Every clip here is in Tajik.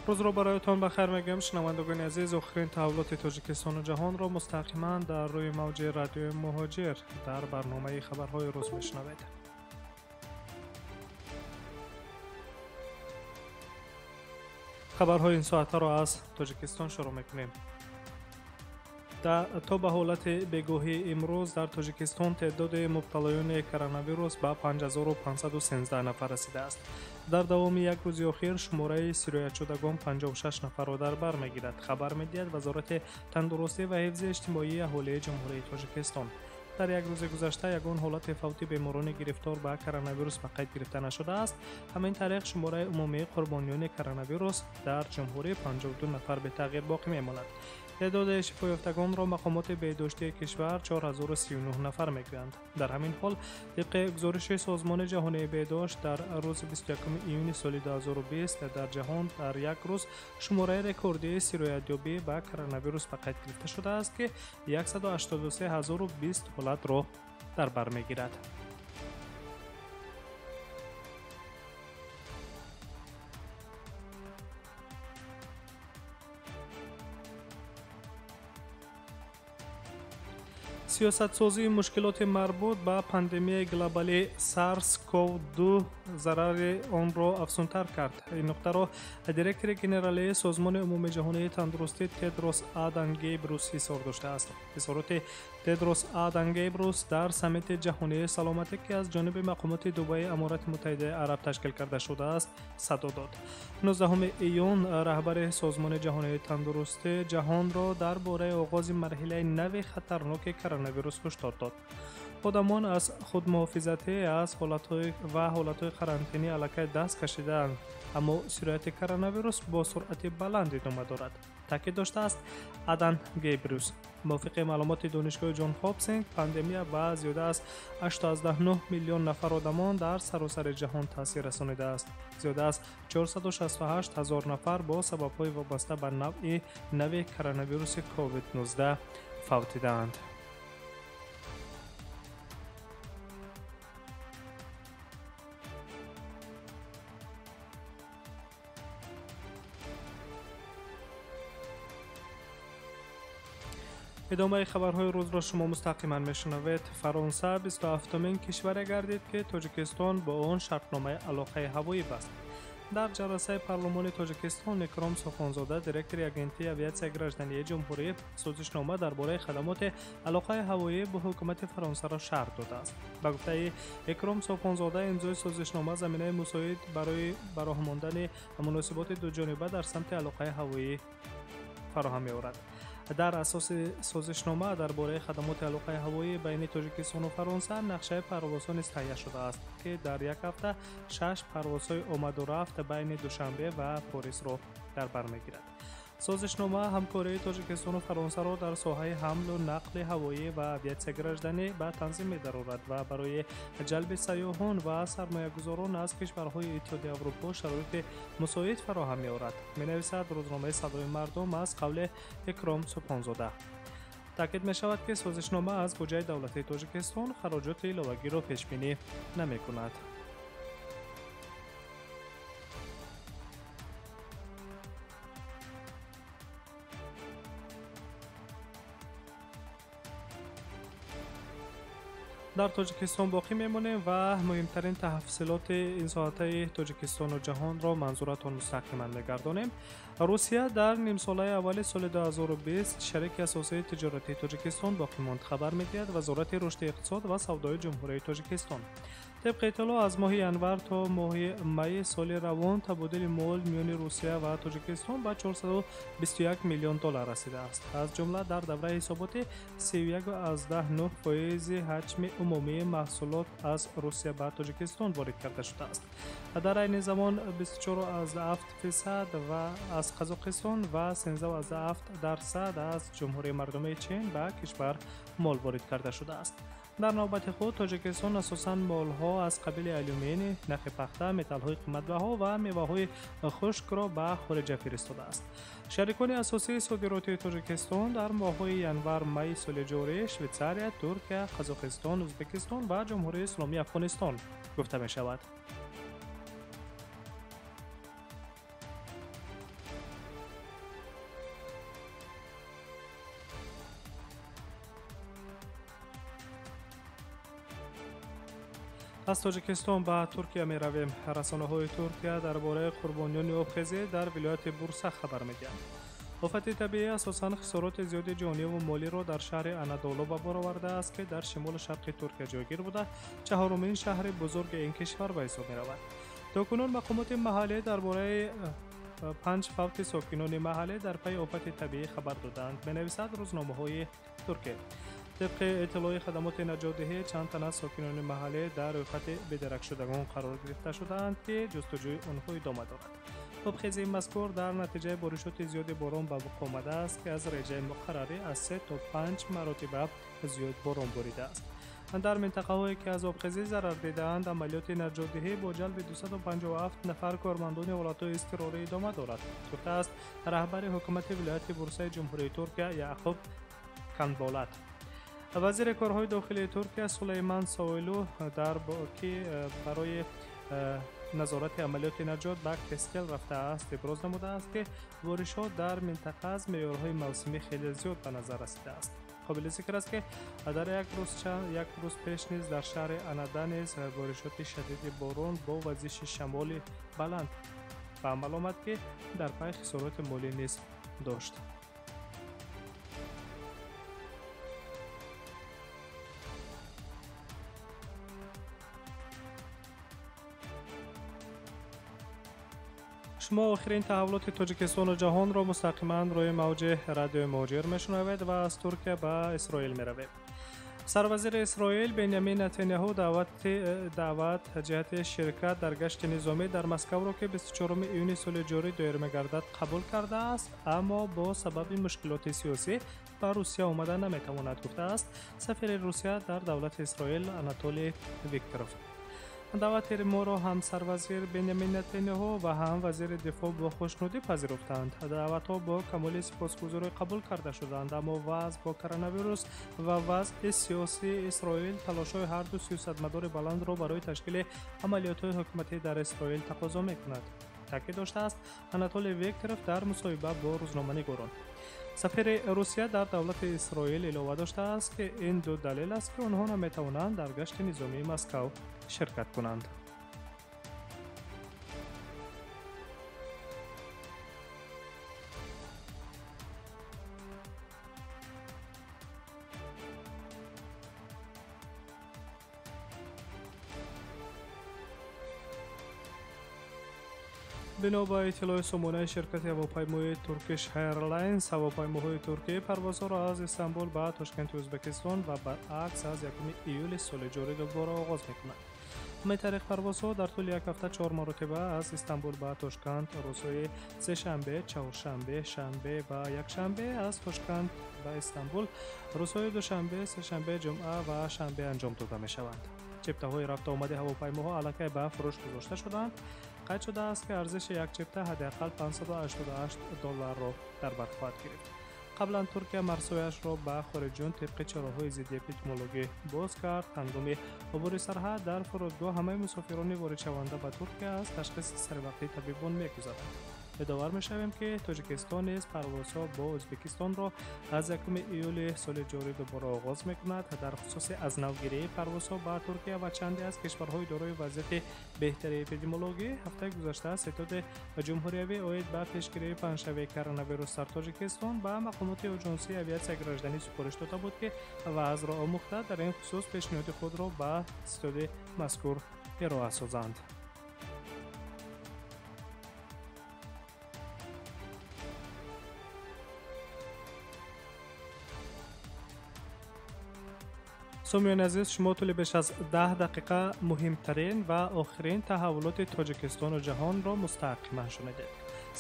Рӯзро бароятон ба хайр мегӯям, шунавандагони азиз. Охирин таҳаввулоти Тоҷикистону ҷаҳонро мустақиман дар рӯи мавҷи радиои Муҳоҷир дар барномаи хабарҳои рӯз мешунавед. Хабарҳои ин соатаро аз Тоҷикистон шурӯъ мекунем. То ба ҳолати бегоҳии имрӯз дар Тоҷикистон теъдоди мубталоёни коронавирус ба 5513 нафар расидааст. Дар давоми як рӯзи охир шумораи сироятшудагон 56 нафарро дар бар мегирад, хабар медиҳад Вазорати тандурустӣ ва ҳифзи иҷтимоии аҳолии Ҷумҳурии Тоҷикистон. Дар як рӯзи гузашта ягон ҳолати фавти беморони гирифтор ба коронавирус ба қайд гирифта нашудааст. Ҳамин тариқ шумораи умумии қурбониёни коронавирус дар ҷумҳурӣ 52 нафар бетағйир боқӣ мемонад. Теъдоди шифоёфтагонро мақомоти беҳдоштии кишвар 4039 нафар мегӯянд. Дар ҳамин ҳол, тибқи гузориши Созмони ҷаҳонии беҳдошт, дар рӯзи 21 июни соли 2020 дар ҷаҳон дар як рӯз шумораи рекордии сироятёбӣ ба коронавирус ба қайд гирифта шудааст, ки 183020 ҳолатро дар бар мегирад. Сиёсатсозии мушкилоти марбут ба пандемияи глобалии SARS-CoV-2 зарари онро афзунтар кард. Ин нуқтаро директори генералии Созмони умумиҷаҳонии тандурустӣ Тедрос Адан Гебрус ҳисор доштааст. Ҳисороти Тедрос Адан Гебрус дар саммити ҷаҳонии саломатӣ, ки аз ҷониби мақомоти Дубаи Аморати Муттаҳидаи Араб ташкил карда шудааст, садо дод. 19 июн раҳбари Созмони ҷаҳонии тандурустӣ ҷаҳонро дар бораи оғози марҳилаи нави хатарноки коронавирус ҳушдор дод. Одамон аз худмуҳофизатӣ аз ҳолатҳои ва ҳолатҳои карантинӣ аллакай даст кашидаанд, аммо сирояти коронавирус бо суръати баланд идома дорад, таъкид доштааст Адан Гебрус. Мувофиқи маълумоти Донишгоҳи Ҷон Хопкинс, пандемия ба зиёда аз 8,9 миллион нафар одамон дар саросари ҷаҳон таъсир расонидааст. Зиёда аз 468 ҳазор нафар бо сабабҳои вобаста ба навъи нави коронавируси COVID-19 фавтидаанд. Идомаи хабарҳои рӯзро шумо мустақиман мешунавед. Фаронса 27-умин кишваре гардид, ки Тоҷикистон бо он шартномаи алоқаи ҳавоӣ баст. Дар ҷаласаи парлумони Тоҷикистон Икром Сухонзода, директори Агентии авиатсияи граждании ҷумҳурӣ, созишнома дар бораи хадамоти алоқаи ҳавоӣ бо ҳукумати Фаронсаро шарҳ додааст. Ба гуфтаи Икром Сухонзода, имзои созишнома заминаи мусоид барои ба роҳ мондани муносиботи дуҷониба дар самти алоқаи ҳавоӣ фароҳам меорад. Дар асоси созишнома дар бораи хадамоти алоқаи ҳавоӣ байни Тоҷикистону Фаронса нақшаи парвозҳо низ таҳия шудааст, ки дар як ҳафта 6 парвозҳои омаду рафт байни Душанбе ва Порисро дар бар мегирад. Созишнома ҳамкории Тоҷикистону Фаронсаро дар соҳаи ҳамлу нақли ҳавоӣ ва авиатсия гражданӣ ба танзим медарорад ва барои ҷалби сайёҳон ва сармоягузорон аз кишварҳои Иттиҳоди Аврупо шароити мусоид фароҳам меорад, менависад рӯзномаи Садои мардум аз қавли Икром Субҳонзода. Таъкид мешавад, ки созишнома аз буҷаи давлатии Тоҷикистон хароҷоти иловагиро пешбинӣ намекунад. Дар Тоҷикистон боқӣ мемонем ва муҳимтарин тафсилоти ин соатаи Тоҷикистону ҷаҳонро манзуратон мустақиман мегардонем. Русия дар нимсолаи аввали соли 2020 шарики асосии тиҷоратии Тоҷикистон боқӣ монд, хабар медиҳад Вазорати рушди иқтисод ва савдои Ҷумҳурии Тоҷикистон. Тибқи иттилоъ, аз моҳи январ то моҳи майи соли равон табодули мол миёни Русия ва Тоҷикистон ба 421 миллион доллар расидааст. Аз ҷумла дар давраи ҳисоботӣ 31,9 фоизи ҳаҷми умумии маҳсулот аз Русия ба Тоҷикистон ворид карда шудааст. Дар айни замон 24,7% ва аз Қазоқистон ва 13,7% аз Ҷумҳурии Мардумии Чин ба кишвар мол ворид карда шудааст. Дар навбати худ Тоҷикистон асосан молҳо аз қабили алюминий, нахи пахта, металлҳои қиматбаҳо ва меваҳои хушкро ба хориҷа фиристодааст. Шарикони асосии содироти Тоҷикистон дар моҳҳои январ-майи соли ҷорӣ Швейтсария, Туркия, Қазоқистон, Ӯзбекистон ва Ҷумҳурии Исломии гуфта мешавад. Аз Тоҷикистон ба Туркия меравем. Расонаҳои Туркия дар бораи қурбониёни обхезӣ дар вилояти Бурса хабар медиҳанд. Офати табиӣ асосан хисороти зиёди ҷониву молиро дар шаҳри Анадолу ба бор овардааст, ки дар шимолу шарқи Туркия ҷойгир буда, чаҳорумин шаҳри бузурги ин кишвар ба ҳисоб меравад. То кунун мақомоти маҳаллӣ дар бораи 5 фавти сокинони маҳаллӣ дар пайи офати табиӣ хабар додаанд, менависад рӯзномаҳои Туркия. Тибқи иттилои хадамоти наҷотдиҳӣ, чанд тан аз сокинони маҳаллӣ дар рӯйхати бедаракшудагон қарор гирифта шудаанд, ки ҷустуҷӯи онҳо идома дорад. Обхезии мазкур дар натиҷаи боришоти зиёди борон ба вуқӯъ омадааст, ки аз реҷаи муқаррарӣ аз 3 то 5 маротиба зиёд борон боридааст. Дар минтақаҳое, ки аз обхезӣ зарар дидаанд, амалиёти наҷотдиҳӣ бо ҷалби 257 нафар кормандони ҳолатҳои изтирорӣ идома дорад, гуфтааст раҳбари ҳукумати вилояти Бурсаи Ҷумҳурии Туркия Яъқуб Канболат. Вазири корҳои дохилии Туркия Сулейман Сойлу дар ки барои назорати амалиёти наҷот ба Кестел рафтааст, иброз намудааст, ки боришҳо дар минтақа аз меъёрҳои мавсимӣ хеле зиёд ба назар расидааст. Қобили зикр аст, ки дар як рӯз пеш низ дар шаҳри Анада низ боришоти шадиди борон бо вазиши шамоли баланд ба амал омад, ки дар пай хисороти молӣ низ дошт. Шумо охирин таҳаввулоти Тоҷикистону ҷаҳонро мустақиман рӯи мавҷи радиои Муҳоҷир мешунавед ва аз Туркия ба Исроил меравем. Сарвазири Исроил Бенямин Нетаняҳу даъват ҷиҳати ширкат дар гашти низомӣ дар Москавро, ки 24 июни соли ҷорӣ доир мегардад, қабул кардааст, аммо бо сабаби мушкилоти сиёсӣ ба Русия омада наметавонад, гуфтааст сафири Русия дар давлати Исроил Анатолий Викторов. Даъвати моро ҳам сарвазир Бенямин Нетаняҳу ва ҳам вазири дифоъ бо хушнудӣ пазируфтанд. Даъватҳо бо камоли сипосгузорӣ қабул карда шуданд, аммо вазъ бо коронавирус ва вазъи сиёсии Исроил талошҳои ҳарду сиёсатмадори баландро барои ташкили амалиётҳои ҳукуматӣ дар Исроил тақозо мекунад, таъкид доштааст Анатолий Викторов дар мусоҳиба бо рӯзноманигорон. Сафири Русия дар давлати Исроил илова доштааст, ки ин ду далел аст, ки онҳо наметавонанд дар гашти низомии Москав ширкат кунанд. Бино ба иттилои сомонаи ширкати ҳавопаймоии Turkish Airlines, ҳавопаймоҳои туркӣ парвозҳоро аз Истанбул ба Тошкенти Ӯзбекистон ва баръакс аз 1 июли соли ҷорӣ дубора оғоз мекунанд. Ҳамин тариқ парвозҳо дар тӯли як ҳафта 4 маротиба аз Истанбул ба Тошканд рӯзҳои сешанбе, чаҳоршанбе, шанбе ва якшанбе, аз Тошканд ба Истанбул рӯзҳои душанбе, сешанбе, ҷумъа ва шанбе анҷом дода мешаванд. Чиптаҳои рафтуомади ҳавопаймоҳо аллакай ба фурӯш гузошта шудаанд. Қайд шудааст, ки арзиши як чипта ҳадди ақал $588-ро дар бар хоҳад гирифт. Қаблан Туркия марзҳояшро ба хориҷиён тибқи чораҳои зидди эпидемиологӣ боз кард. Ҳангоми убури сарҳад дар фурудгоҳ ҳамаи мусофирони воридшаванда ба Туркия аз ташхиси саривақтии табибон мегузаранд. Ёдовар мешавем, ки Тоҷикистон низ парвозҳо бо Ӯзбекистонро аз 1 июли соли ҷорӣ дубора оғоз мекунад. Дар хусуси аз навгирии парвозҳо ба Туркия ва чанде аз кишварҳои дорои вазъияти беҳтари эпидемиологӣ ҳафтаи гузашта Ситоди ҷумҳуриявӣ оид ба пешгирии паҳншавии коронавирус дар Тоҷикистон ба мақомоти оҷонсии авиатсияи гражданӣ супориш дода буд, ки вазъро омӯхта дар ин хусус пешниҳоди худро ба ситоди мазкур ироа созанд. Сомиёни азиз, шумо тӯли беш аз 10 дақиқа муҳимтарин ва охирин таҳаввулоти Тоҷикистону ҷаҳонро мустақиман шунидед.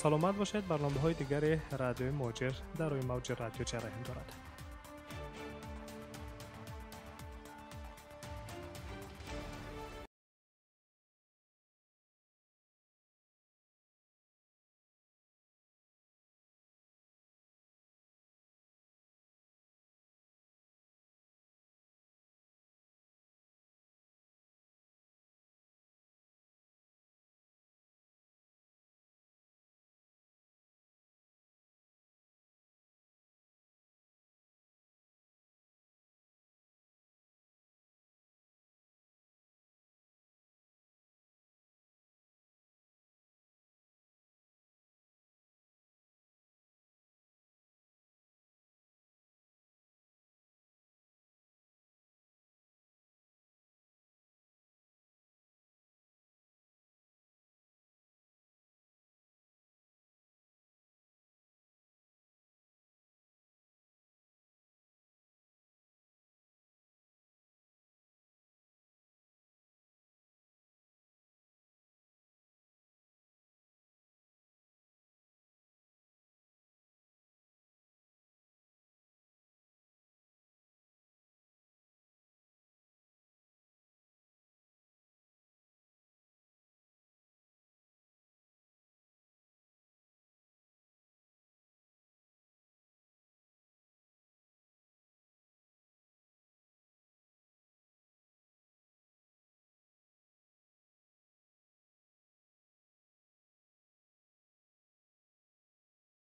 Саломат бошед. Барномаҳои дигари радиои Муҳоҷир дар рӯи мавҷи радио ҷараён дорад.